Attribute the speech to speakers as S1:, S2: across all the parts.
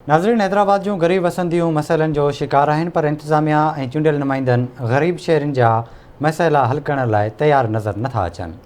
S1: ناظرين حيدرآباد جون غريب وسنديون مسئلن جو شڪار آهن پر انتظاميا ۽ چونڊيل نمائندن غريب شهرين جا مسئلا حل ڪرڻ لاء تيار نظر نٿا اچن.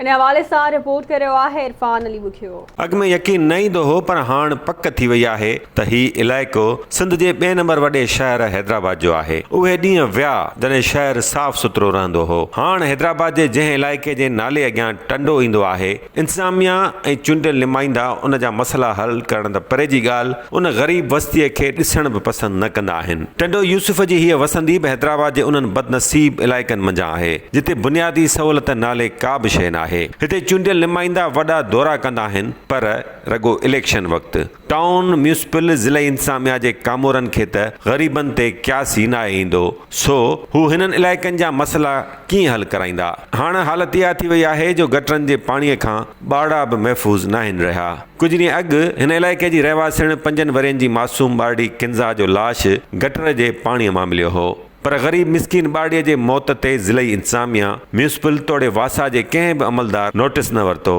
S2: ان حوالي سان رپورٽ ڪري رهيو آهي عرفان علي ٻگهيو.
S3: اڳ ۾ يقين نه ايندو هو پر هاڻ پڪ ٿي وئي آهي ته هي علائقو سنڌ جي ٻئي نمبر وڏي شهر حيدرآباد جو آهي. اهي ڏينهن ويا جڏهن شهر صاف سٿرو رهندو هو. هاڻ حيدرآباد جي جنهن علائقي جي نالي اڳيان ٽنڊو ايندو آهي، انتظاميا ۽ چونڊيل نمائندا ان جا مسئلا حل ڪرڻ ته پري جي ڳالهه ان غريب وستيء کي ڏسڻ به پسند نه ڪندا آهن. ٽنڊو يوسف جي هيء وسندي به حيدرآباد جي انهن بدنصيب علائقن منجهان آهي، جتي بنيادي سهولت نالي ڪا به شيء ناهي. هتي چونڊيل نمائندا وڏا دورا ڪندا آهن پر رڳو اليڪشن وقت. ٽائون، ميونسپل، ضلعي انتظاميا جي ڪامورن کي ته غريبن تي قياس ئي ناهي ايندو، سو هو هنن علائقن جا مسئلا ڪيئن حل ڪرائيندا؟ هاڻ حالت اها ٿي وئي آهي جو گٽرن جي پاڻيء کان ٻارڙا به محفوظ ناهن رهيا. ڪجهه ڏينهن اڳ هن علائقي جي رهواسڻ پنجن ورهين جي معصوم ٻارڙي ڪنزا جو لاش گٽر جي پاڻيء مان مليو هو. پر غريب مسڪين ٻارڙيء جي موت تي ضلعي انتظاميا، ميونسپل توڙي واسا جي ڪنهن به عملدار نوٽيس نه ورتو.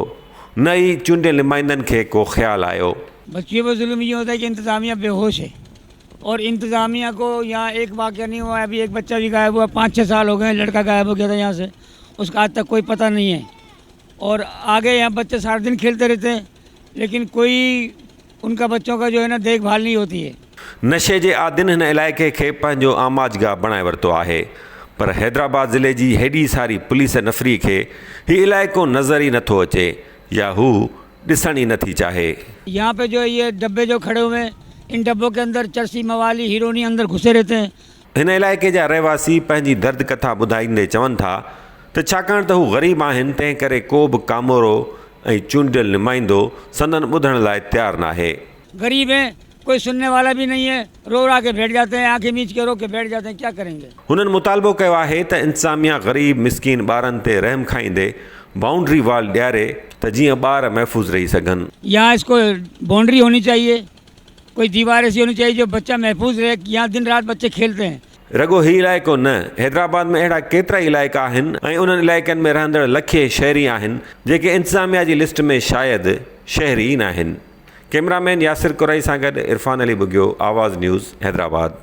S3: نه ئي چونڊيل نمائندن کي ڪو خيال آيو.
S4: بچيو پي ظلم يي هوتا هي ڪي انتظاميه بيهوش هي اور انتظاميه ڪو يهان ايڪ واقعه نهي هوا هي ابهي ايڪ بچه بهي غائب هوا پانچ ڇهه سال هو گئي لڙڪا غائب هو گيا ٿا يهان سي اس ڪا آج تڪ ڪوئي پتا نهي هي اور آگي يهان بچه سارا دن کيلتي رهتي هي ليڪن ڪوئي ان ڪا بچو ڪا جو هي نا ديک ڀال نهي هوتي هي.
S3: نشي جي عادين هن علائقي کي پنهنجو آماجگاهه بڻائي ورتو آهي پر حيدرآباد ضلعي جي هيڏي ساري پوليس نفري کي هي علائقو نظر ئي نٿو اچي يا هو ڏسڻ ئي نٿي چاهي.
S4: يهان پي جو يه ڊبي جو کڙي هوئي هين ان ڊبو ڪي اندر چرسي موالي هيروني اندر گهسي رهتي هين.
S3: هن علائقي جا رهواسي پنهنجي درد ڪٿا ٻڌائيندي چون ٿا ته ڇاڪاڻ ته هو غريب آهن تنهن ڪري ڪو به ڪامورو ۽ چونڊيل نمائندو سندن ٻڌڻ لاء تيار ناهي.
S4: غريب هين ڪوئي سنني والا بهي نهين هي رو را ڪي بيٺ جاتي هين آنکين ميچ ڪي رو ڪي بيٺ جاتي هين ڪيا ڪرين گي.
S3: هنن مطالبو ڪيو آهي ته انتظاميا غريب مسڪين ٻارن تي رحم کائيندي بائونڊري وال ڏياري ته جيئن ٻار محفوظ رهي سگهن.
S4: يهان اس ڪو بائونڊري هوني چاهيي ڪوئي ديوار ايسي هوني چاهيي جو بچا محفوظ رهي يهان دن رات بچي کيلتي هين.
S3: رڳو هي علائقو نه، حيدرآباد ۾ اهڙا ڪيترائي علائقا آهن ۽ انهن علائقن ۾ رهندڙ لکين شهري آهن جيڪي انتظاميا جي لسٽ ۾ شايد شهري ئي ناهن. ڪئميرا مين ياسر ڪورائي سان گڏ عرفان علي ٻگهيو، آواز نيوز، حيدرآباد.